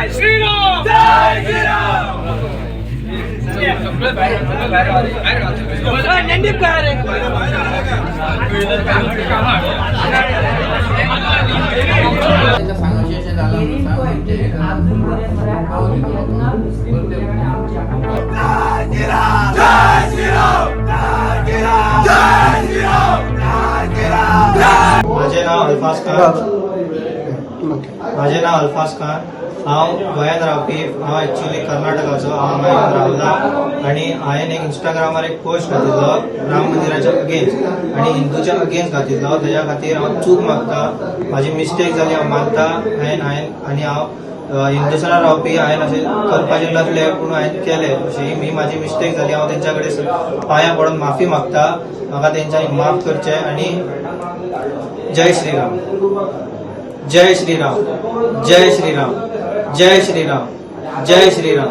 जय श्रीराम, जय श्रीराम. सगळे बाहेर, सगळे बाहेर, बाहेर. नंदीप काय रे? तांकां सांगून अशें जालां म्हणून सांग आमचें हें करा. माझे नाव अल्फाज खान. माझे नाव अल्फाज खान. हांव गोंयांत रावपी. हांव एक्चुली कर्नाटकाचो. हांव हांगा येवन रावला आनी हांवें एक इंस्टाग्रामार एक पोस्ट घातिल्लो राम मंदिराच्या अगेन्स्ट आनी हिंदूच्या अगेन्स्ट घातिल्लो. तेज्या खातीर हांव चूक मागता. म्हाजी मिस्टेक जाली, हांव मानता. हांवें आनी हांव हिंदुस्थानात रावपी. हांवें अशें करपाचें नासलें, पूण हांवें केलें. अशी ही म्हाजी मिस्टेक जाली. हांव तेंच्या कडेन पांयां पडून माफी मागता. म्हाका तेंच्यांनी माफ करचें आनी जय श्रीराम, जय श्रीराम, जय श्रीराम, जय श्रीराम, जय श्रीराम.